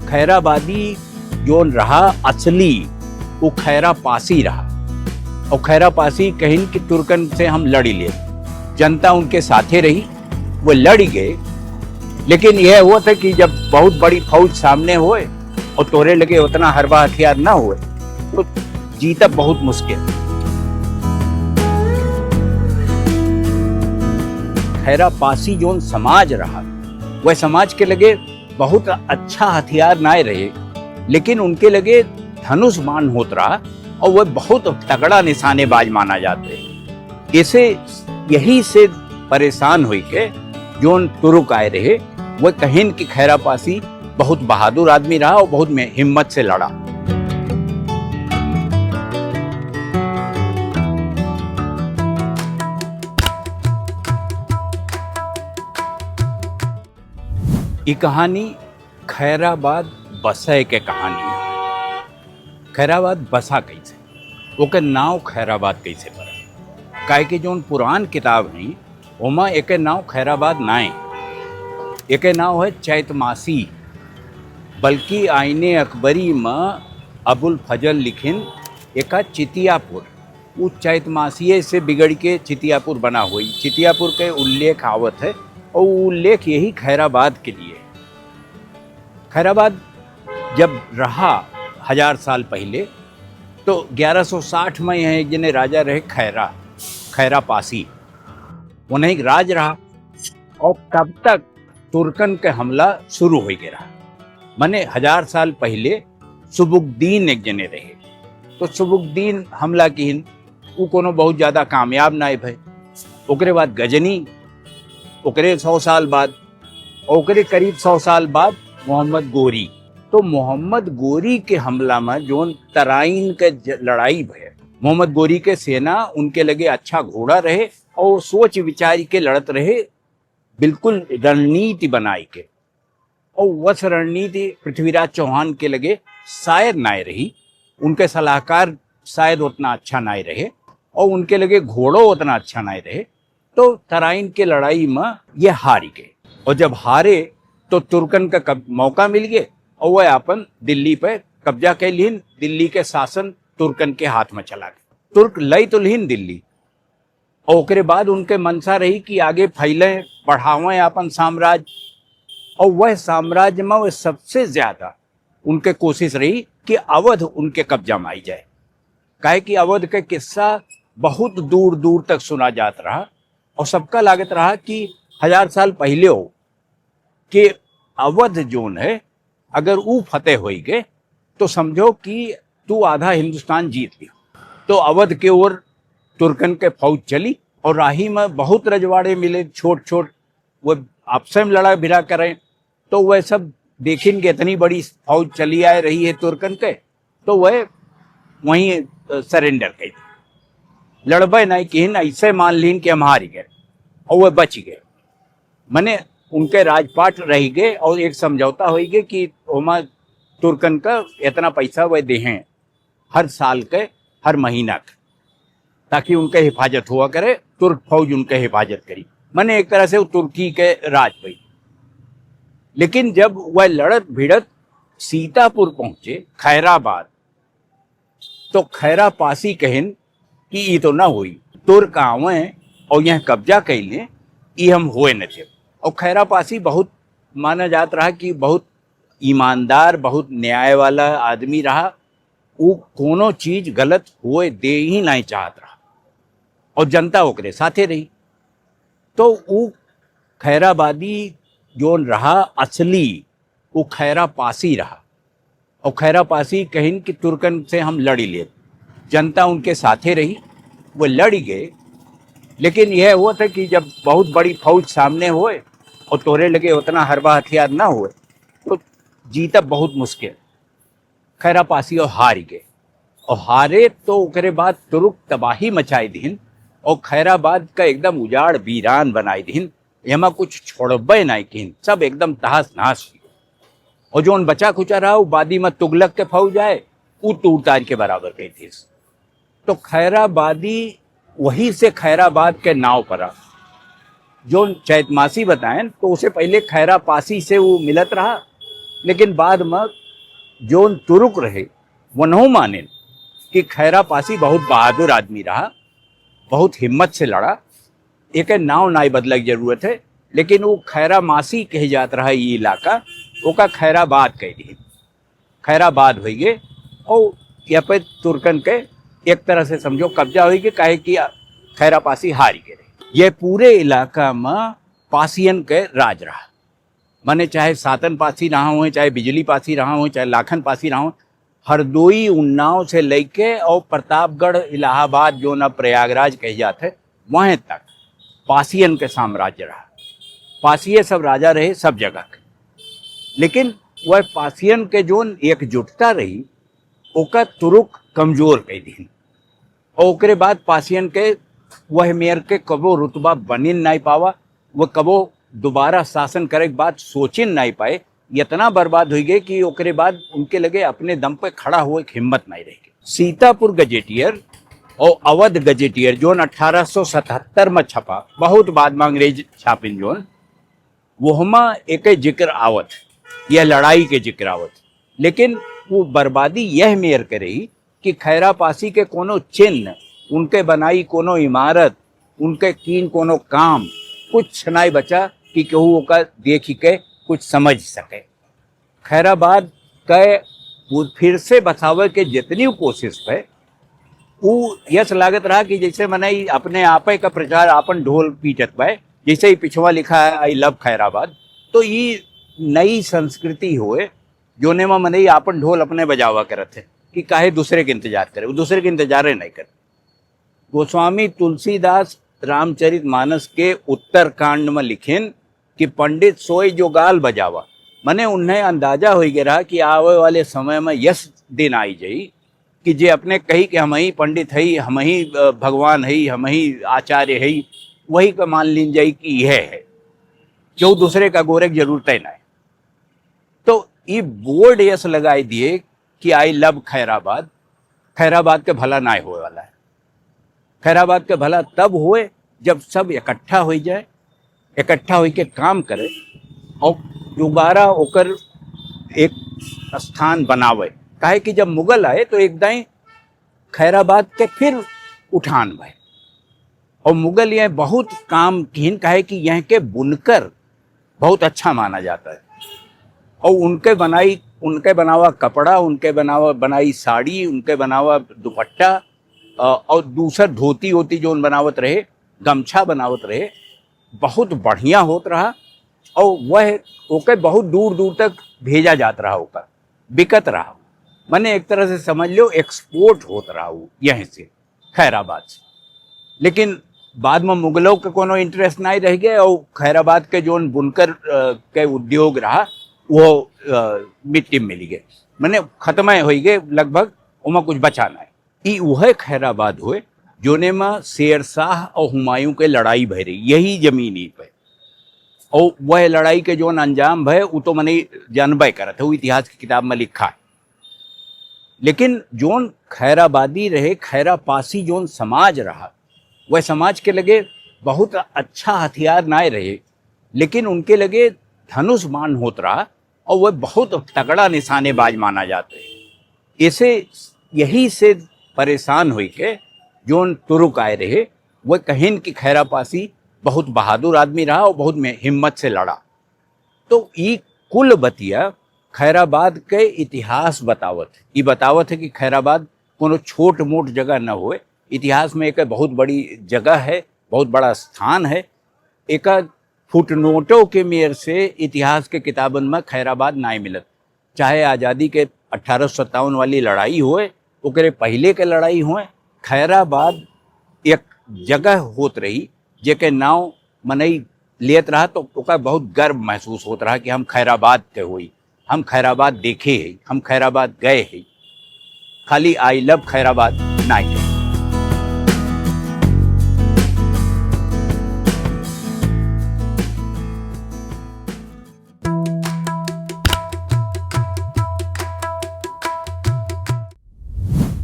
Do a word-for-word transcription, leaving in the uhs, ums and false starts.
खैराबादी जोन रहा असली, वो खैरा पासी रहा। और खैरा पासी कहिन कि तुर्कन से हम लड़ी ले, जनता उनके साथे रही, वो लड़ी गए। लेकिन यह हुआ था कि जब बहुत बड़ी फौज सामने होए और तोरे लगे उतना हरबा हथियार ना होए, तो जीता बहुत मुश्किल। खैरा पासी जोन समाज रहा, वह समाज के लगे बहुत अच्छा हथियार नाय रहे, लेकिन उनके लगे धनुष बाण होत रहा और वह बहुत तगड़ा निशानेबाज माना जाते। इसे, यही से परेशान होई के जोन तुरुक आए रहे, वह कहिन कि खैरा पासी बहुत बहादुर आदमी रहा और बहुत में-, हिम्मत से लड़ा। ई कहानी खैराबाद बसै के कहानी है। खैराबाद बसा कैसे, ओकर नाव खैराबाद कैसे पड़ा? काहे कि जोन पुरान किताब हैं, ओमा एके नाव खैराबाद नाय, एके नाव है चैतमासी। बल्कि आइने अकबरी म अबुल फजल लिखिन एका चितियापुर, उ चैतमासिये से बिगड़ के चितियापुर बना होई। चितियापुर के उल्लेख आवत है और उ उल्लेख यही खैराबाद के लिए। खैराबाद जब रहा हजार साल पहिले, तो ग्यारह सौ साठ में यहाँ एक जने राजा रहे खैरा, खैरा पासी, उन्हें एक राज रहा। और तब तक तुर्कन के हमला शुरू होइ गए रहा। मने हजार साल पहिले सुबुकदीन एक जने रहे, तो सुबुकदीन हमला किहिन, उ कोनो बहुत ज्यादा कामयाब नाय भए। ओकरे बाद गजनी, ओकरे सौ साल बाद, ओकरे करीब सौ साल बाद मोहम्मद गोरी। तो मोहम्मद गोरी के हमला में जोन तराइन के ज-, लड़ाई भए, मोहम्मद गोरी के सेना उनके लगे अच्छा घोड़ा रहे और सोच विचार के लड़त रहे, बिल्कुल रणनीति बनाई के। और वस रणनीति पृथ्वीराज चौहान के लगे शायद नाय रही, उनके सलाहकार शायद उतना अच्छा नाय रहे और उनके लगे घोड़ो उतना अच्छा नाय रहे। तो तराइन के लड़ाई में ये हारी गए और जब हारे तो तुर्कन का कब-, मौका मिल गए और वह अपन दिल्ली पे कब्जा कर लिहिन। दिल्ली के शासन तुर्कन के हाथ में चला गया। तुर्क लई तो लिहिन दिल्ली, और ओकरे बाद उनके मंशा रही कि आगे फैलें, बढ़ावें अपन साम्राज्य। और वह साम्राज्य में वह सबसे ज्यादा उनके कोशिश रही कि अवध उनके कब्जा में आई जाए, काहे कि अवध के किस्सा बहुत दूर दूर तक सुना जात रहा और सबका लागत रहा कि हजार साल पहिले हो कि अवध जोन है, अगर ऊ फतेह होई गए, तो समझो कि तू आधा हिंदुस्तान जीत लियो। तो अवध के ओर तुर्कन के फौज चली और राही में बहुत रजवाड़े मिले, छोट छोट, वो आपस में लड़ा भिड़ा करें। तो वह सब देखिन कि इतनी बड़ी फौज चली आ रही है तुर्कन के, तो वह वहीं, अ, surrender कर दी। लड़बे नहीं किहिन, ऐसे मान लीन कि हम हार गए और वह बच गए। मने उनके राजपाट रह गए और एक समझौता हो गए कि ओमा तुर्कन का इतना पैसा वह देहें हर साल के, हर महीना के, ताकि उनके हिफाजत हुआ करे, तुर्क फौज उनके हिफाजत करी। मने एक तरह से वो तुर्की के राज भई। लेकिन जब वह लड़त भिड़त सीतापुर पहुंचे, खैराबाद, तो खैरा पासी कहिन कि ई तो ना होई, तुर्क आवें और यहाँ कब्जा कर लें, ई हम होए न दे। और खैरा पासी बहुत माना जात रहा कि बहुत ईमानदार, बहुत न्याय वाला आदमी रहा। ऊ कोनो चीज गलत होए दे ही नहीं चाहत रहा और जनता ओकरे साथे रही। तो ऊ खैराबादी जोन रहा असली, ऊ खैरा पासी रहा। और खैरा पासी कहिन कि तुर्कन से हम लड़ी लेब। जनता उनके साथे रही, वो लड़ी गए। लेकिन यह हुआ था कि जब बहुत बड़ी फौज सामने होए और तोरे लगे उतना हरबा हथियार ना होए, तो जीता बहुत मुश्किल। खैरा पासी और हार गए। और हारे तो ओकरे बाद तुरुक तबाही मचाई दिहिन और खैराबाद का एकदम उजाड़ वीरान बनाई दिहिन। एमा कुछ छोड़बे नाई किहिन, सब एकदम तहस नहस हुई। और जोन बचा खुचा रहा, वो बादी में तुगलक के फौज आए, ऊ तूर तार के बराबर कही थी। तो खैराबादी वही से खैराबाद के नाव पर आ। जोन चैतमासी बताएन, तो उसे पहले खैरा पासी से वो मिलत रहा, लेकिन बाद में जोन तुरुक रहे, वनहु मानिन कि खैरा पासी बहुत बहादुर आदमी रहा, बहुत हिम्मत से लड़ा। एके नाव नाई बदले के जरूरत है, लेकिन वो खैरा मासी कहे जात रहा ये इलाका, ओका खैराबाद कह दी, खैराबाद होइ गए। और यहाँ पे तुर्कन के एक तरह से समझो कब्जा होइ गए, काहे कि खैरा पासी हार गए रहे। ये पूरे इलाका में पासियन के राज रहा, माने चाहे सातन पासी रहा हो, चाहे बिजली पासी रहा हो, चाहे लाखन पासी रहा हो, हरदोई उन्नाव से लेके और प्रतापगढ़, इलाहाबाद, जो ना प्रयागराज कह जात है, वहें तक पासियन के साम्राज्य रहा। पासिये सब राजा रहे सब जगह के, लेकिन वह पासियन के जोन एकजुटता रही, ओका तुरुक कमजोर कइ दीन। और ओकरे बाद पासियन के वह मेर के कबो रुतबा बनिन नाई पावा, वह कबो दोबारा शासन करे के बात सोचिन नाई पाए। इतना बर्बाद होइ गए कि ओकरे बाद उनके लगे अपने दम पे खड़ा होए के हिम्मत नाई रह गए। सीतापुर गजेटियर और अवध गजेटियर, जोन अठारह सौ सतहत्तर में छपा, बहुत बाद में अंग्रेज छापिन जोन, वहमा एक जिक्र आवत, यह लड़ाई के जिक्र आवत, लेकिन वो बर्बादी यह मेर के रही कि खैरा पासी के कोनो चिन्ह, उनके बनाई कोनो इमारत, उनके कीन कोनो काम, कुछ नाई बचा कि केहू ओका देखि के कुछ समझ सके। खैराबाद के वो फिर से बसावे के जितनी कोशिश पे, उ यस लागत रहा कि जैसे मने ई अपने आपे का प्रचार, आपन ढोल पीटत बा, जैसे ही पिछवा लिखा है, "I love खैराबाद", तो ई नई संस्कृति होए, जोने में मने ई आपन ढोल अपने बजावा करत है कि काहे दूसरे के इंतजार करे, वो दूसरे के इंतजारे नहीं करे। गोस्वामी तुलसीदास रामचरित मानस के उत्तरकांड में लिखेन कि "पंडित सोय जो गाल बजावा", मने उन्हें अंदाजा होइ गया रहा कि आवे वाले समय में यस दिन आई जाई कि जे अपने कही कि हम ही पंडित हई, हम ही, अ, भगवान हई, हम ही आचार्य हई, वही का मान लीन जाई कि यह है, क्यों दूसरे का गोरे की जरूरत ही ना है। तो ई बोर्ड यस लगाई दिए कि "I love खैराबाद", खैराबाद के भला नाय होए वाला है। खैराबाद के भला तब होए जब सब इकट्ठा होइ जाए, इकट्ठा होइ के काम करे और दोबारा ओकर एक स्थान बनावे। काहे कि जब मुगल आए तो एक दाई खैराबाद के फिर उठान भए और मुगल ये बहुत काम किहिन, काहे कि यहाँ के बुनकर बहुत अच्छा माना जाता है और उनके बनाई, उनके बनावा कपड़ा, उनके बनावा, बनाई साड़ी, उनके बनावा दुपट्टा, अ, और दूसर धोती वोती जोन बनावत रहे, गमछा बनावत रहे, बहुत बढ़िया होत रहा और वह ओके बहुत दूर दूर तक भेजा जात रहा, ओकर बिकत रहा। मने एक तरह से समझ लो एक्सपोर्ट होत रहा वो यहीं से, खैराबाद से। लेकिन बाद में मुगलों के कोनो इंटरेस्ट नहीं रह गए और खैराबाद के जोन बुनकर, अ, के उद्योग रहा वो, अ, मिट्टी में मिल गए, मने खत्म हो गए लगभग, ओमा कुछ बचा नहीं। ई उहे खैराबाद होए जोने में शेर शाह और हुमायूं के लड़ाई भय रही यही जमीन ही पे। और वह लड़ाई के जोन अंजाम भय उ तो मने जानबे करत है, वो इतिहास की किताब में लिखा है। लेकिन जोन खैराबादी रहे, खैरापासी जोन समाज रहा, वह समाज के लगे बहुत अच्छा हथियार नाय रहे, लेकिन उनके लगे धनुष बाण होत रहा और वह बहुत तगड़ा निशानेबाज माना जाते। इसे यही से परेशान हुई के जोन तुरुक आए रहे, वह कहिन कि खैरापासी बहुत बहादुर आदमी रहा और बहुत में-, हिम्मत से लड़ा। तो ई कुल बतिया खैराबाद के इतिहास बतावत है। ई बतावत है कि खैराबाद कोनो छोट मोट जगह न होए, इतिहास में एक बहुत बड़ी जगह है, बहुत बड़ा स्थान है। एका फुटनोटों के मेर से इतिहास के किताबन में खैराबाद नाय मिलत, चाहे आज़ादी के अठारह सौ सत्तावन वाली लड़ाई होए, ओकरे पहले के लड़ाई होए, खैराबाद एक जगह होत रही जेके नाव मनई लेत रहा तो ओका बहुत गर्व महसूस होत रहा कि हम खैराबाद के होई, हम खैराबाद देखे है, हम खैराबाद गए है। खाली "I love खैराबाद" नाय।